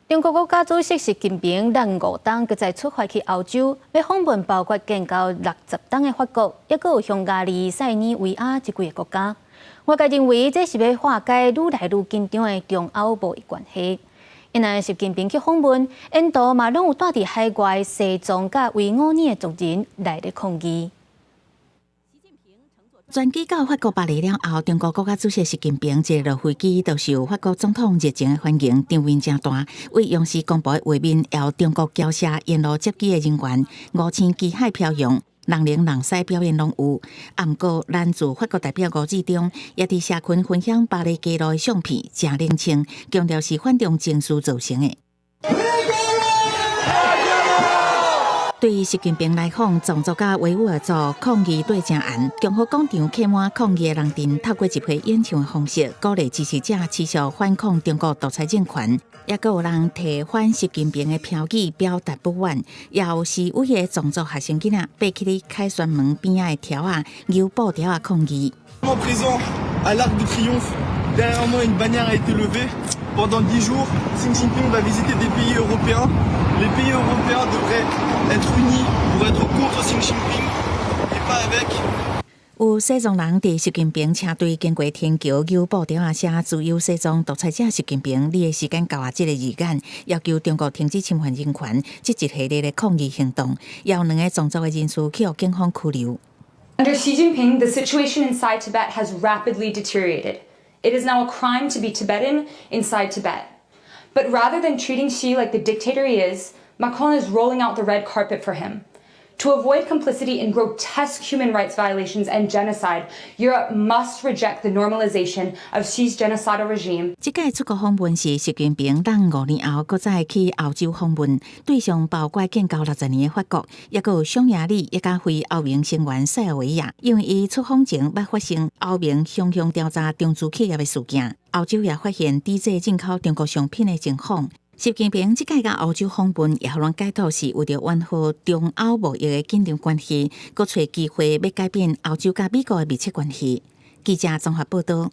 中國國家主席習近平禮五冬閣再出發去歐洲，欲訪問包括建交60冬的法國，抑閣有匈牙利、塞爾維亞這幾個國家。外界認為這是欲化解愈來愈緊張的中歐貿易關係。因為習近平去訪問，沿途嘛攏有蹛佇海外西藏佮維吾爾的族人來咧抗議。專機到法國巴黎了後，中國國家主席習近平一落飛機就受法國總統熱情的歡迎，場面誠大。對央視公布的畫面，有中國僑社沿路接機的人員，五星旗海飄揚，人龍人獅表演攏有。啊，毋過攔住法國代表吳志中，也佇社群分享巴黎街路的相片，誠冷清，強調是反中情緒造成的。對習近平來訪，藏族佮維吾爾族抗議對誠懸，共和廣場客滿抗議的人陣，透過集會演唱的方式，鼓勵支持者持續反抗中國獨裁政權。抑閣有人提反習近平的標語表達不滿，也有示威的藏族學生囡仔爬起佇凱旋門邊仔的柱仔、扭布條仔抗議。 À l'Arc de Triomphe, derrière moi, une bannière a été levée. Pendant 10 jours, Xi Jinping va visiter des pays européens. Les pays européens devraient être unis pour être contre Xi Jinping et pas avec. 有西藏人佇習近平車隊經過天橋，扭布條仔寫“自由西藏獨裁者習近平，你的時間到啊”這個字眼，要求中國停止侵犯人權，這一系列的抗議行動，有兩个藏族的人士去予警方拘留。 Under Xi Jinping, the situation inside Tibet has rapidly deteriorated. It is now a crime to be Tibetan inside Tibet. But rather than treating Xi like the dictator he is, Macron is rolling out the red carpet for him. To avoid complicity in grotesque human rights violations and genocide, Europe must reject the normalization of Xi's genocidal regime. 這擺出國訪問是習近平等5年後，閣再去歐洲訪問，對象包括建交60年的法國，抑閣有匈牙利，以及非歐盟成員塞爾維亞。因為伊出訪前捌發生歐盟雄雄調查中資企業的事件，歐洲也發現抵制進口中國商品的情況。習近平這擺共歐洲訪問，也予人解讀是為著緩和中歐貿易的緊張關係，閣揣機會欲改變歐洲佮美國的密切關係。記者綜合報導。